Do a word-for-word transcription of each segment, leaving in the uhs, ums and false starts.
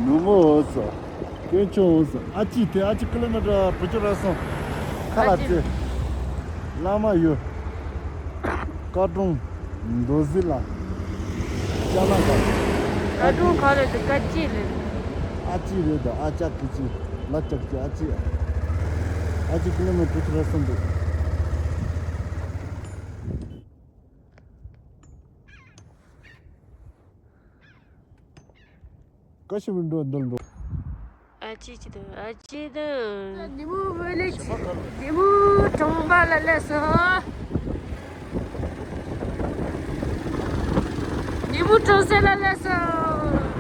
ནུ་མོ་འོ་ཟོ། དཀོན་མཆོག་འོ་ཟོ། ཨ་ཅི་དེ་ཨ་ཅི་ཀི་ལོ་མི་ཊར་བུ་ཅུ་ར་སོང་། ཁ་ལ་ཨ་ཅི། ཙེ། བླ་མ་ཡོད། ཀ་ཀྲུང་། མདོ་ཟི་ལ། ཅ་ལ་ག་ཀ་ཀྲུང་ག་རེད་དེ་ཀ་ཅི་རེད། ཨ་ཅི་རེད་དོ། ཨ་ཅག་གི་ཅི། ལ་ཅག་གི་ཨ་ཅི། ཨ་ཅི་ཀི་ལོ་མི་ཊར་བུ་ཅུ་ར་སོང་འདུག་ཀ་ཤི་མི་འགྲོ་འདུལ་འགྲོ། ཨ་ཅེ་ཅི་དང་ཨ་ཅེ་དང་། ནི་མོ་བོད་ལས་ནི་མོ་གྲོང་པ་ལ་སླེབས་སོང་། ནི་མོ་གྲོང་གསེབ་ལ་སླེབས་སོང་།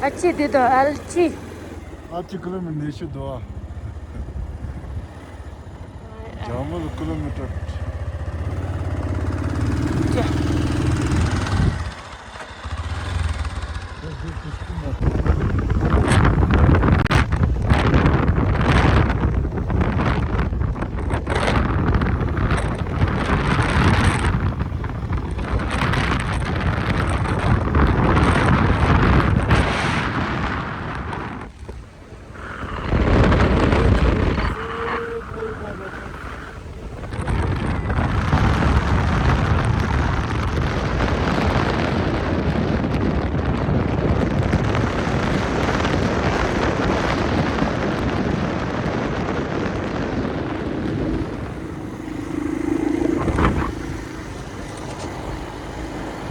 ཨ་ཅེ་འདི་དང་ཨལ་ཅི། ཨ་ཅེ་ཀི་ལོ་མི་ནེ་ཤུ་དོ། ཇ་མུ་ཀི་ལོ་མི་ཊར།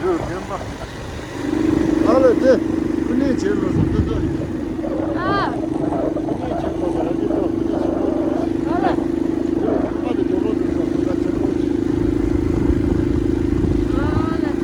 ཡོད་རྒན་པ། ཨ་ལས་དེ། ཀུ་ནེ་བྱེད་ལོ་སོང་ཏེ་ཏོ་ཡིན། ཨ། ཀུ་ནེ་བྱེད་ལོ་སོང་ཏེ་ཏོ་ཀུ་ནེ་བྱེད་ལོ་སོང་། ཨ་ལས། ཡོད་རྒན་པ་དེ་འགྲོ་ལོ་དེ་སོང་ཏེ་ད་ཆེན་པོ་ཅིག་ཨ་ལས།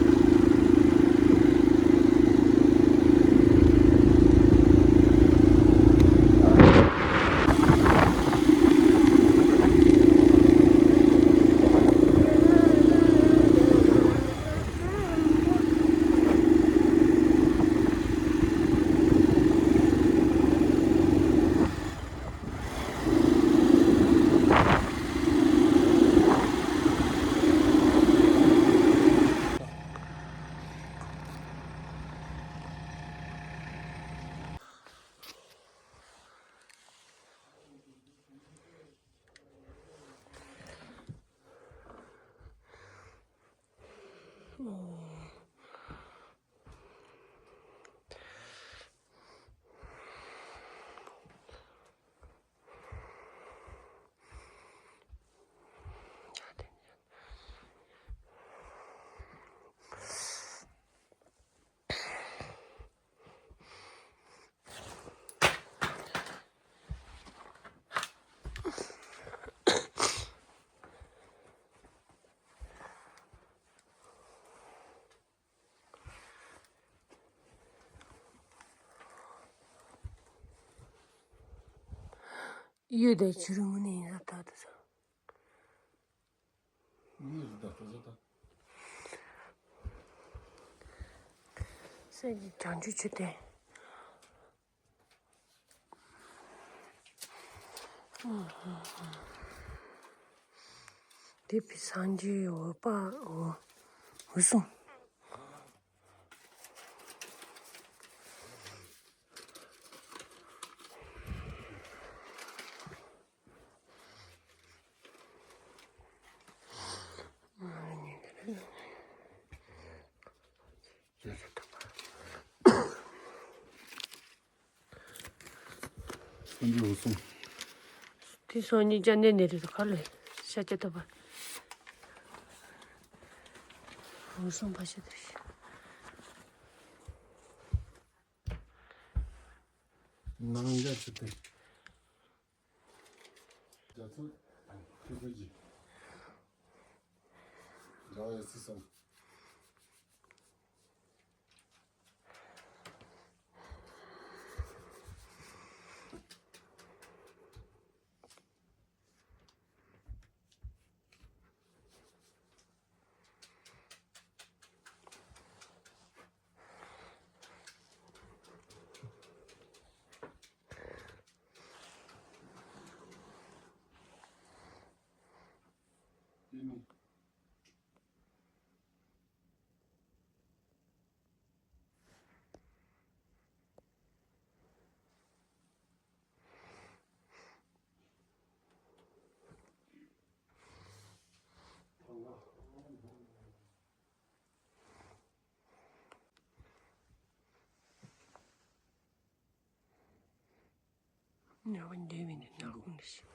གཡུ་དང་ཆུ་རུ་དངོས་གནས་ཡིན་ས་ཐག་ཏུ་སོང་། དངོས་སུ་ད་ཁོ་ཚོ་ད། སེམས་ཀྱི་བྱང་ཆུབ་མཆོད་རྟེན། འདི་བི་སངས་རྒྱས་འོད་དཔག་འོ། འོད་སྲུང་། སངས་རྒྱས་འོད་སྲུང་། དེ་སང་ཉིན་ཅག་གནས་ནས་རེད་ཁ་ལས་ཤ་སྐྱ་ཐོབ་པ། འོད་སྲུང་ཕ་ཤ་དེར་ཤི། ནང་འཇའ་ཆུ་སྟེ། རྒྱ་མཚོ། ཆུ་ཁོལ་གྱི། འདྲ་བ་ཡོད་ཚུལ་གསུངས། ཉོ་བ་འདི་མིན་ནི་ནག་ཁུང་ནི་ཤི།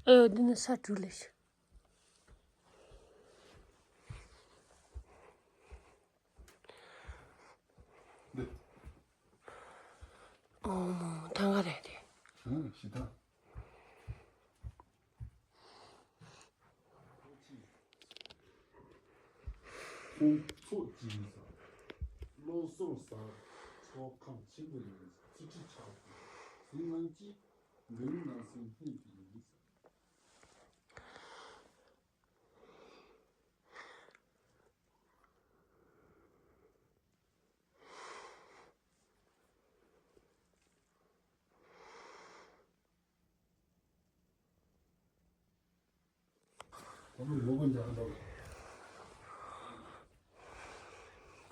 ཨེ་ཡོ་འདི་ནི་ས་དྲུག་ལས་ཤི། འདི། ཨོ་མོ་ཐང་ག་རེད་དེ། ཧུང་ཤི་ཐང་། ཁོང་ཚོ་གཅིག་ཡིན་ས། བློ་གསོར་ཟ། ཚོགས་ཁང་ཆེན་པོ་ཡིན་ས། ཚི་ཁྲི་ཆགས་ཏེ། ཟིན་ནང་གཅིག་མི་རུང་ནང་སེམས་ལྷན་དུ་ཡིན་ས།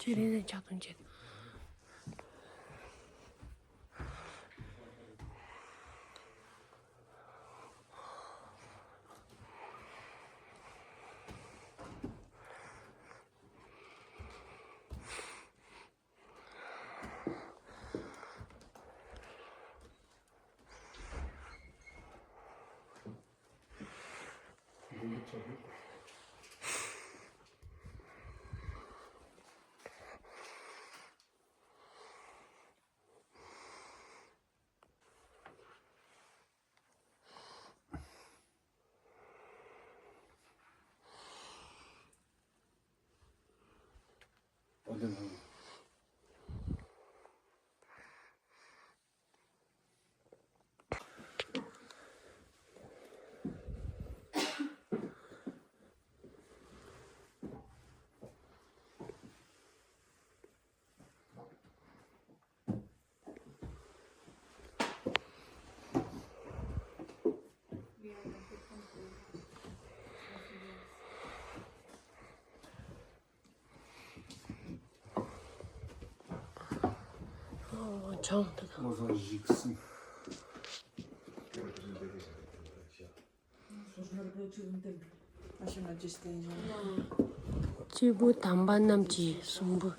ཁྱེད་རང་ལ་ཆགས་སྡང་བྱེད། ཨོ་ཆང་དེ་དང་། ཨོ་ཟོ་ཞིག་སི། སྐྱེས་བུ་དམ་པ་རྣམས་ཀྱི་གསུང་འབུལ།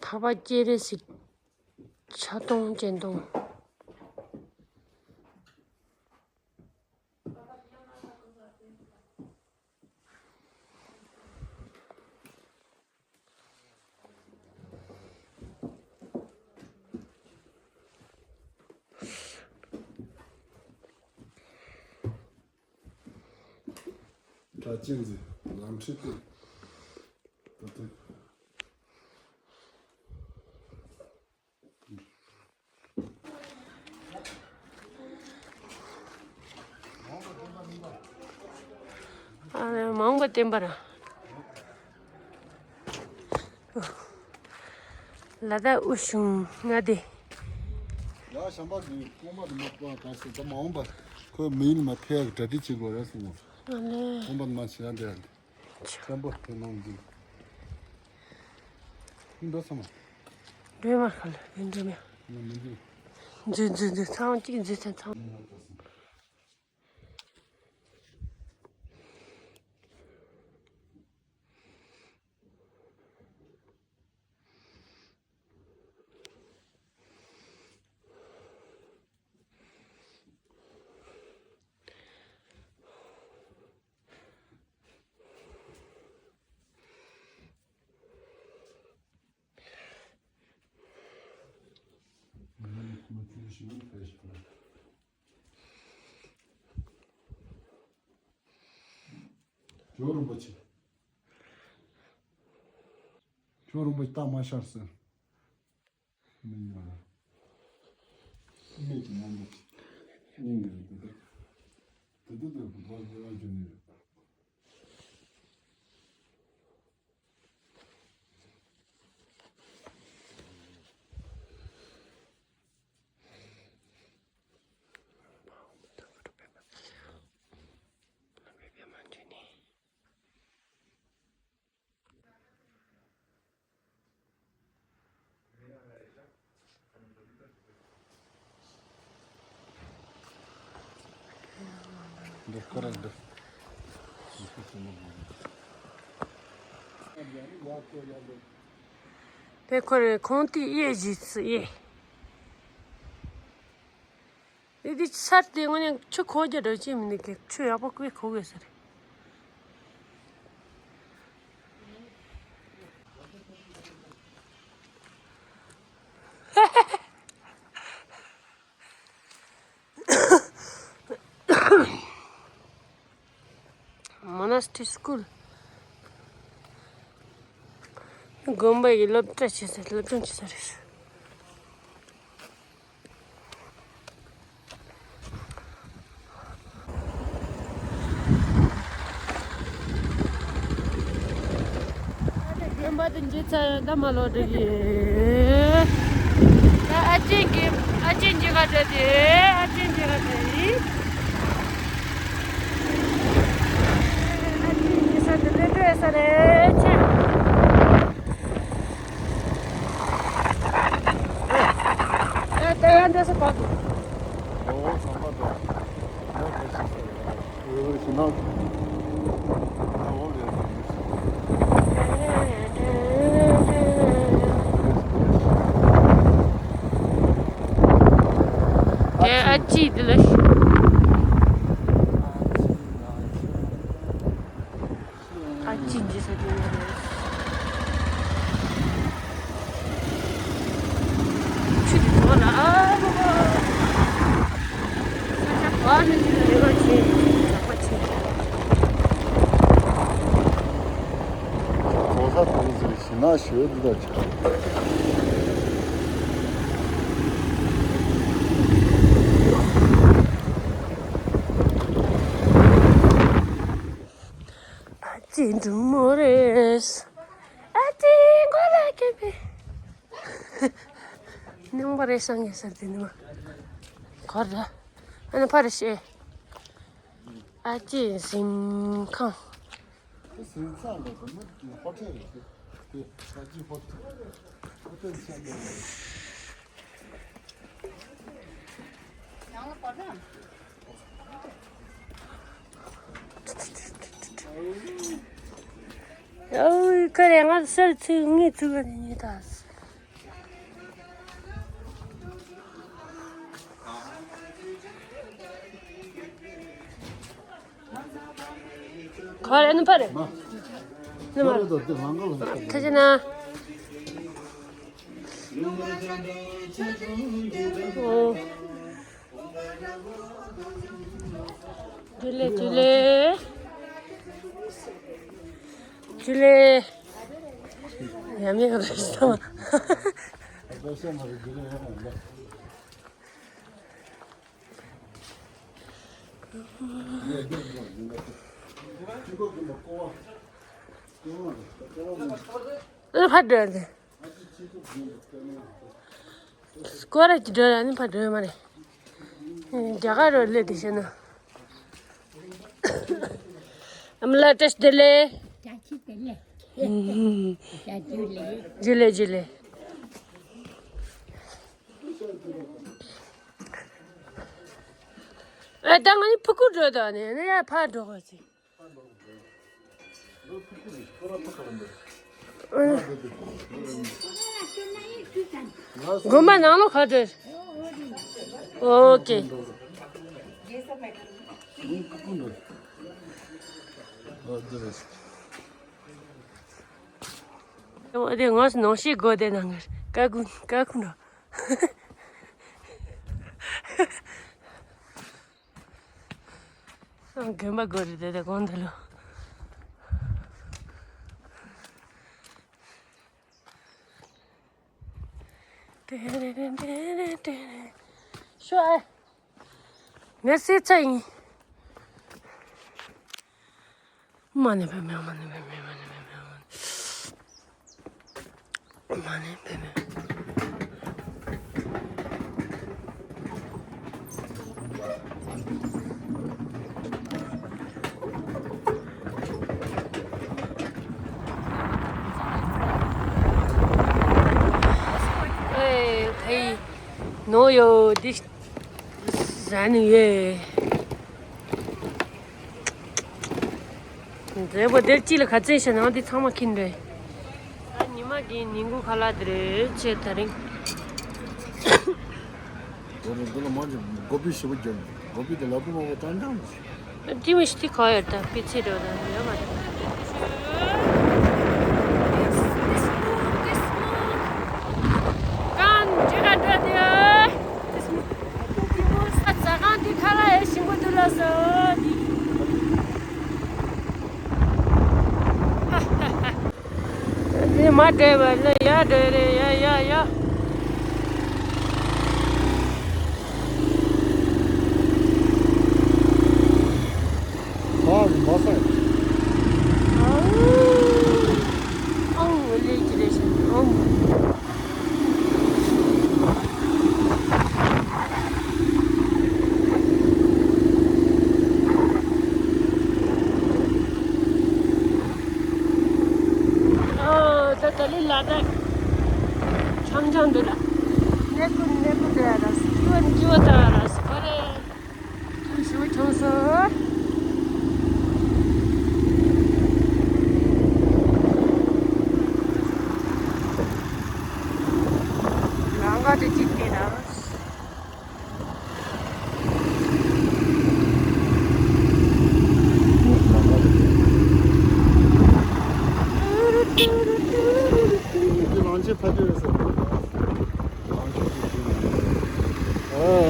ཐར་པ་སྤྱན་རས་གཟིགས་ཕྱག་སྟོང་སྤྱན་སྟོང་། སྒྲ་གཅན་འཛིན་ལམ་ཁྲིད་དེ། ད་ལྟ། ཨ་མ་འོངས་པ་བསྟན་པར། ལ་དྭགས་དབུས་གཞུང་མངའ་སྡེ། ཡ་བྱམས་པ་གི་རྐང་པ་དུ་མ་སྤོ་བ་ག་ཟེར། ད་མ་འོངས་པ་ཁོས་མི་ཡུལ་མ་ཕེབས་གྲ་སྒྲིག་བྱེད་དགོས་རེད་གསུངས། ཨ་ལེ། རྐང་པ་དུ་མ་བྱེད་ཡ་འདྲ་ཡ། ཆེན་པོ་དེ་ནང་འཛུལ། འགྲོ་ཚང་མ། འགྲོ་མ་ཁ་ལ་ཡིན་འགྲོ་མ། ང་མི་འཛུལ། འཛུལ་འཛུལ་འཛུལ། ཚང་གཅིག་འཛུལ་ཚང་ཚང་། ཇོ་རིན་པོ་ཆེ། ཇོ་རིན་པོ་ཆེ་རྟ་མ་ཤར་ཟེར། མི་ཉོ་ལ། མི་གི་མང་པོ་ཅིག་སྙིང་གི་རེད་དེ། དེ་དེ་དེ་བུ་བ་བུ་བ་འཇོ་ནི་རེད། དེ་ཁོ་རེ་ཁོང་དེ་གཡས་བཞི་སུ་གཡས། དེ་དེ་སར་དེ་དངོས་གནས་ཆུ་ཁོག་རྒྱ་འདྲ་ཅིག་མི་འདུག་གི། ཆུ་ཡག་པོ་ཁོ་གི་ཁོག་གི་ས་རེད། Monastery School. དགོན་པ་ཡི་སློབ་གྲྭ་བྱེད་ས་སློབ་སྦྱོང་བྱེད་ས་རེད། དགོན་པ་དེ་འཇིག་ཚར་ཡོད། ད་མ་ལོག་འགྲོ་གི། ད་ཨ་ཅེ་གི་ཨ་ཅེ་འཇིག་ག་འགྲོ་དེ། ཨ་ཅེ་འཇིག་ག་འགྲོ་ཡིན། ཨ་ཅེ་འཇིག་ས་དེ་ལས་འགྲོ་ས་རེད་ཆེ། ཨ་ད་ཡང་འདྲ་ས་བ། ཨོ་ཚང་མ་ད། ཨོ་ཁ་ཤས་ས་རེད། ཨ་ཅེ་འདི་ལ། ཨ་ཅེ་འདི་ས་དེ་ཡོད་རེད། ཆུ་དེ་ཐོག་ལ་ཨ་ལོ། ས་ཆ་བར་ནས་ཆུ་རེ་བ་ཆེ་ཆག་པ་ཆེ། ཟོ་ས་དེ་ཚོ་ཞིམ་ན་ཞོལ་དུ་ད་ཆག་ཨ་ཅེ་འབྲུག་མོ་རེད། ཨ་ཅེ་མགོ་ལ་སྐྱེས་པའི་ནང་པ་རེད་སང་ངེ་ཟེར་དེ་ནི་མ། གོ་ར། ཨ་ནི་ཕ་རེ་ཤེ། ཨ་ཅེ་གཟིམ་ཁང་། གཟིམ་ཁང་ལ་དེ་མི་ཧོ་ཊེལ་རེད་དེ། ཨ་ཅེ་ཧོ་ཊེལ་ཧོ་ཊེལ་ཆགས་ཀྱི་རེད། ཨོ་ཁ་རེ་ང་སར་ཚུགས་ངས་ཚུགས་པ་ནི་ཉིད་ད། ཁ་རེ་ནི་ཕ་རེ། ནི་མ། ཐ་ཅི་ན། ཨོ། ཇུ་ལེ་ཇུ་ལེ། ཇུ་ལེ། ཡ་མེད་ག་རེ་ཞིག་དང་། ཨ་ཕར་འགྲོ་ཡ་དེ། སྐོར་ར་ཅིག་འགྲོ་ཡ་ནི་ཕར་འགྲོ་ཡ་མ་རེད། རྒྱ་གར་རོ་ལེ་དེ་བཤད་ན། ཨ་མ་ལགས་བཀྲ་ཤིས་བདེ་ལེགས། བཀྲ་ཤིས་བདེ་ལེགས། བཀྲ་ཤིས་བདེ་ལེགས། ཇུ་ལེ་ཇུ་ལེ། ཨ་ད་ང་ནི་ཕུ་ཀུ་འགྲོ་དོ་ནི་ནི་ཡ་ཕར་འགྲོ་དགོས་ཟེར། དགོན་པ་ནང་ལོགས་ག་འགྲོ། ཨོ་ཀེ། ཨོ་དེ་ངོས་ནང་ཤེས་དགོས་དེ་ནང་ངར་ཀ་ཀུ་ཀ་ཀུ་འགྲོ། དགོན་པ་སྒོ་རེད་དེ་དེ་གོང་དེ་ལོ། ཤོ་ཨེ། ངས་སེ་ཚ་ཡིན། མ་ཎི་པདྨེ་མ་ཎི་པདྨེ་མ་ཎི་པདྨེ། མ་ཎི་པདྨེ། ཨེ་ཐེ་ནོ་ཡོ་དི་ཟན་ཡེ། མཛེས་པོ་དེར་ཅི་ལ་ག་ཚད་ཤ་ནང་དེ་ཚང་མ་ཁྱེར་འདྲ། ད་ཉི་མ་གི་ཉིན་གུང་ཁ་ལག་དེ་རེད་ཆེ་ད་རིང་། འདི་ལ་མང་ཆེ་གོ་པི་ཞེ་པོ་རྒྱབ་འདུག་གོ་པི་དེ་ལ་ཕུག་མང་པོ་བཏང་བཏང་མ་བྱེད། ཅི་མི་ཤི་ཐི་ཁ་ཡོད་ད་པི་ཚེ་འགྲོ་ད་ཡོད་མ་རེད། ཀན་ཇི་ར་འགྲོ་དེ། ཟ་ཁང་དེ་ཁ་ལག་ཡོད་ཞིམ་པོ་འདུག་ལགས་སོ། དེ་མ་བྲེལ་བ་ལ་ཡ་བྲེལ་རེད་ཡ་ཡ་ཡ། ཨང་ལེ་ཅི་རེད་ཤི་ཨང་། ཨ་ད་ད་ལི་ལ་དྭགས་འཆམ་འཆམ་འདུག་ལ། གནས་སྐོར་གནས་སྐོར་དེ་ཡ་ར་སི་ཀི་ཝན་ཀི་ཝ་ད་ར་སི་ཀོ་རེ། ཐུང་ཞུ་ཆུང་སོ། ལང་ཀ་དེ་གཅིག་དེ་ར། ལང་ཆེ་ཕ་དུ་རེད་ཟེར། ཨ།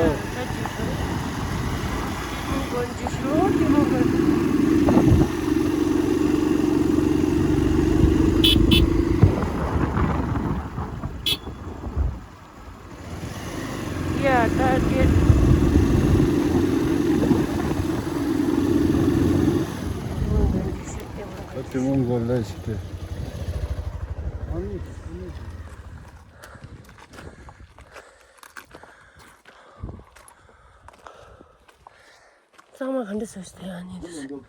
ཡ་ད་དེ། ད་དེ་མོ་མགོ་ལ་ཞིག་སྟེ། གཙང་མ་ག་འདྲ་བཟོས་ཏེ་ཨ་ནི་འདུག་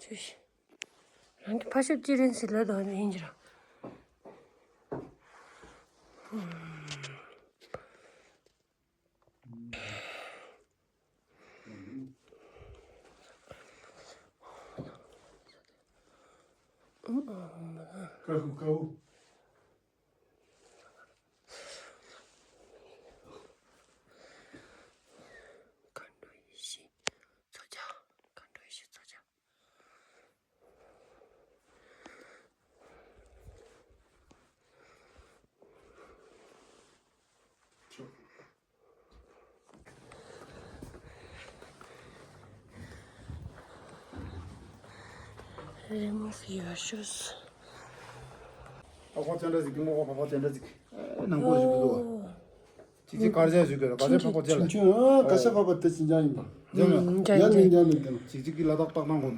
ཅི་ཞིག་རང་གི་ཕ་ཤབ་ཅི་རིན་སི་ལ་དང་ཡིན་གྱི་ར། ཀ་ཧུ་ཀ་ཧུ། མཁའ་འགྲོ་ཡེ་ཤེས་མཚོ་རྒྱལ། མཁའ་འགྲོ་ཡེ་ཤེས་མཚོ་རྒྱལ། Remove your shoes. ཨ་ཁོ་ཅན་འདྲ་ཟིག་གི་ངོ་ཁོ་ཕ་ཁོ་ཅན་འདྲ་ཟིག་ནང་པོ་ཞིག་འདུག་ཅིག་ཅིག་གར་ཇ་ཞུ་གི་ར་གར་ཇ་ཕ་ཁོ་ཅན་ལ། ཆུང་ཆུང་ཨ་ག་ཤ་ཕ་པ་དེ་ཅི་འཇང་ཡིན་པ། ཡང་ཡང་ཡང་ཡང་ཡང་ཡང་ཅིག་ཅིག་གི་ལ་དྭགས་སྟག་ནང་གོ།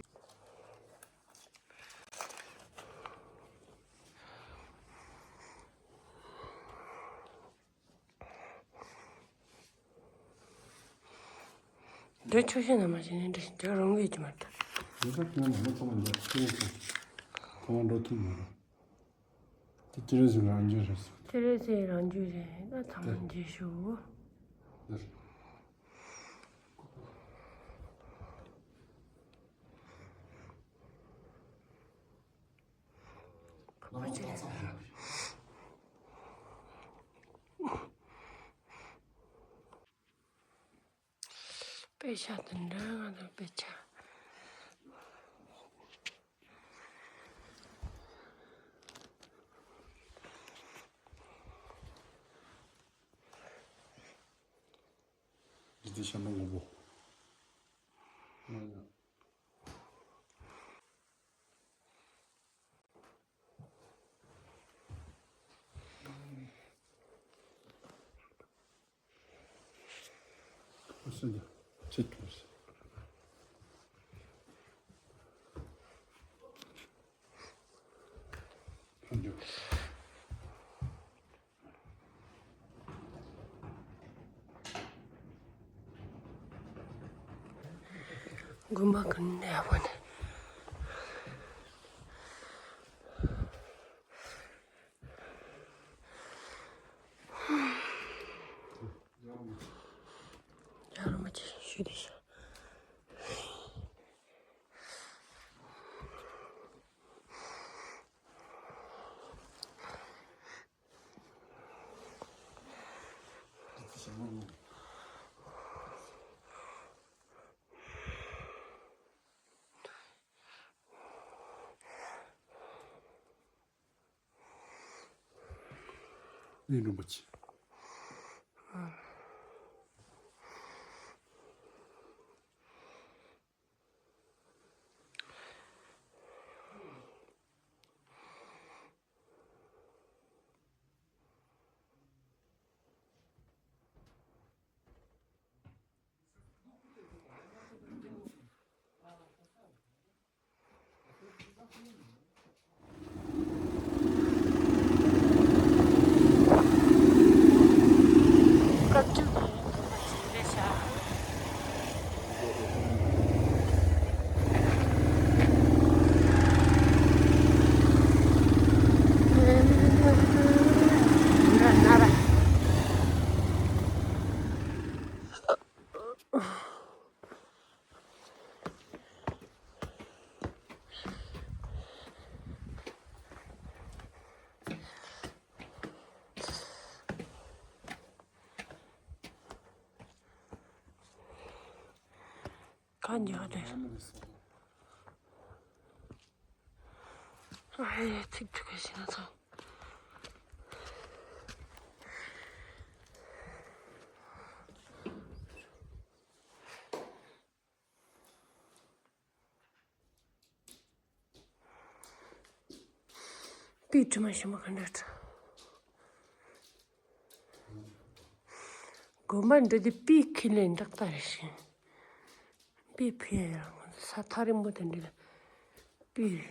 འདི་ཆོག་ཤེས་ན་མ་བྱས་ནས་འདི་ཞིག་རྒྱག་རུང་གི་ཅི་མ་རེད། འདི་ཚོ་ཁྱོད་ནས་མི་ཚང་མ་འདི་ཁྱོད་ཚོ་ཁོ་མ་འགྲོ་ཐུབ་མ་རེད། དེ་ཅི་རེད་ཟེར་རང་རྒྱུ་རེད་ཟེར། ཅི་རེད་ཟེར་རང་རྒྱུ་རེད་ད་ཚང་མ་འདི་འཇུས་ཤོག་འདིར། དཔེ་ཆ་དེ་འདྲ་ང་ཚོ་དཔེ་ཆ། འདི་དེ་ཤ་མོ་ངོ་བོ། ཚུལ་དུ་ཁྲིད་དུ་གསོལ། དགོན་པ་གི་གནས་བ་ནས། ཡར་མ་ཅིག་ཞུས་ཏེ་ཤག་ནས་རིན་པོ་ཆེ། ག་འཇོག་དེ། ཨ་ཡེ་ཚིག་ཚིག་གི་ཞིག་ན་ཚོ། པའི་དྲི་མ་ཞིམ་པོ་ག་འདྲ་འདྲ། དགོན་པ་འདི་དེ་པའི་ཁས་ལེན་འདྲ་ལྟ་རེ་ཞིང་། པའི་ཕི་ཡ་ཡ་ས་ཐག་རིང་པོ་དེ་འདྲ་ལ་པའི།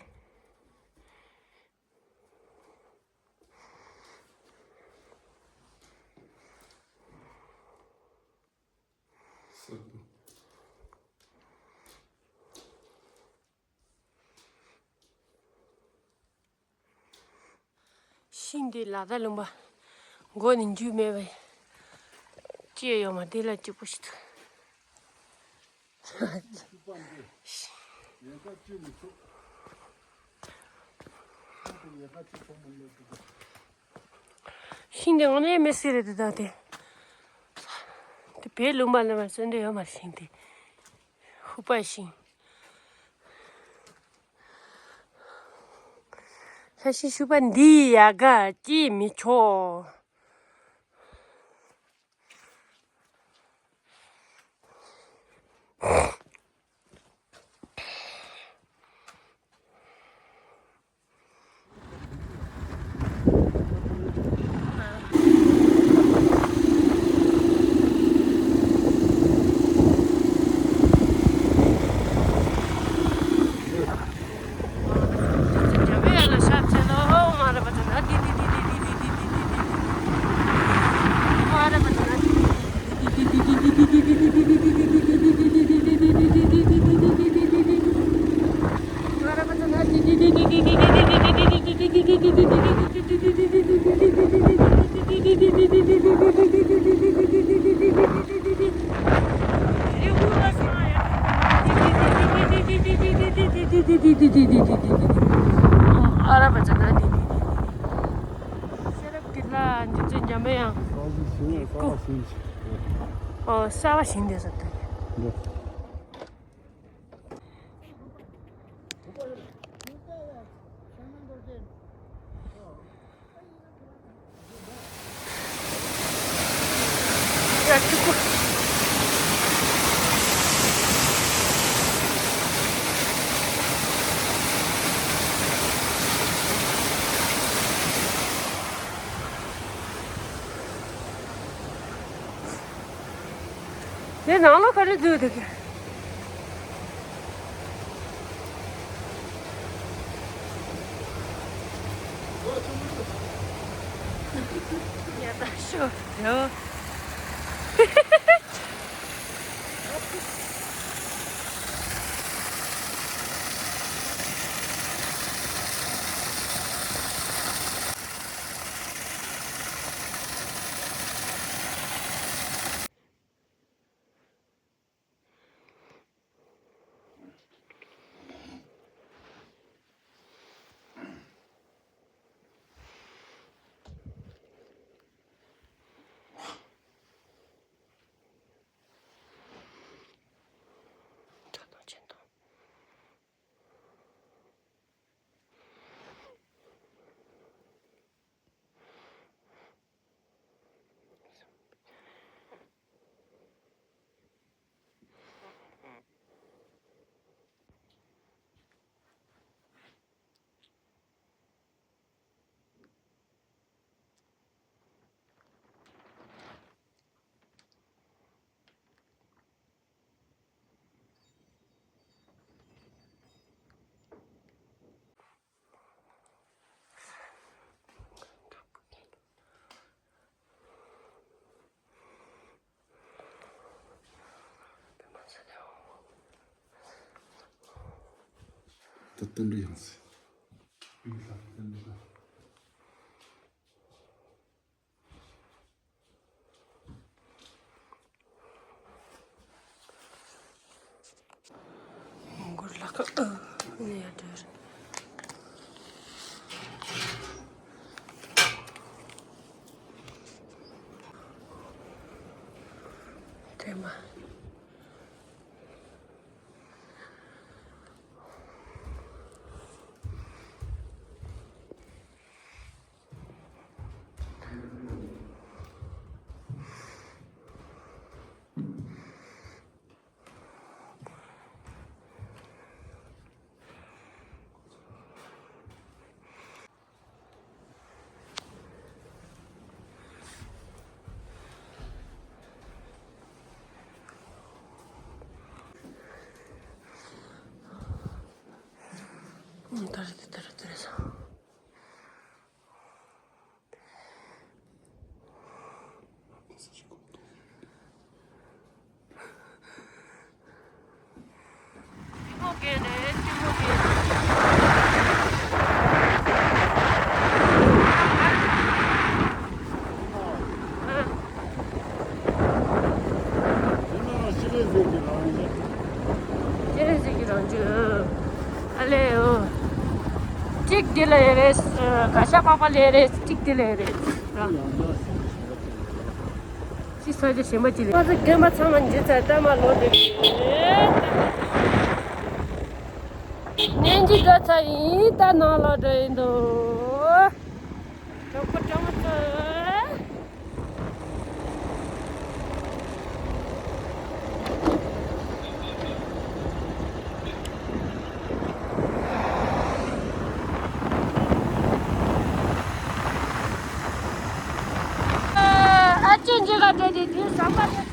ཤིང་འདི་ལ་དྭགས་ལུང་པ་མགོ་ནས་མཇུག་མེད་པའི་ཅི་ཡང་ཡོད་མ་རེད། ལ་སྐྱིད་པོ་ཞིག་འདུག་ཤིང་འདི་དངོས་གནས་མི་སྲིད་རེད་འདུག་ད་དེ། དེ་བོད་ལུང་པ་ལ་མ་བརྩོན་འགྲུས་ཡོད་མ་རེད། ཤིང་དེ་ཧུ་པ་ཤིང་། ཤ་ཤི་ཤུ་པ་འདི་ཡ་ག་ཅི་མི་ཆོག་ཨ་ར་བ་ཅན་ན་ནི། ཤེས་རབ་ཀྱི་ལྷ་འཇིགས་བྱེད་འཇམ་པའི་དབྱངས། ཨོ་གསར་པ་ཞིག་འདས་ས་དེ། ནང་ལོགས་ག་རེ་འཛུལ་འདུག་གི། ཡ་ད་ཤོ་རེད། ད་ལྟ་འདྲི་ཡང་སྲིད། མོང་གོལ་ལ་ཁ་ཨ་ནི་ཡ་དེར་དེ་མ། ད་རེད་ད་རེད་ད་རེད། ཅི་རེད་ཟེར་གྱི་རང་བཞིན། ཨ་ལེ་ཨོ། གཅིག་འདི་ལ་ཡོད་རེད། ག་ཤ་པགས་པ་ལས་རེད། གཅིག་འདི་ལ་ཡོད་རེད། རང་། ཅི་ས་ཆ་གཞན་པ་ཅི་ལས། ང་ཚོ་རྒན་པ་ཚང་མ་འཇུ་ཚར་ལྟ་མ་ལོག་འགྲོ་གི་རེད། ནན་གྱིས་དགའ་ཚར་ཡིན་ད་ནང་ལོག་འགྲོ་ཡིན་འདུག་གྲོགས་པོ་གྲོགས་མོ་ཚོ། ཨ་ཅེ་འཇིགས་ག་འདྲ་དེ་དུས་ཟམ་པ་དེ།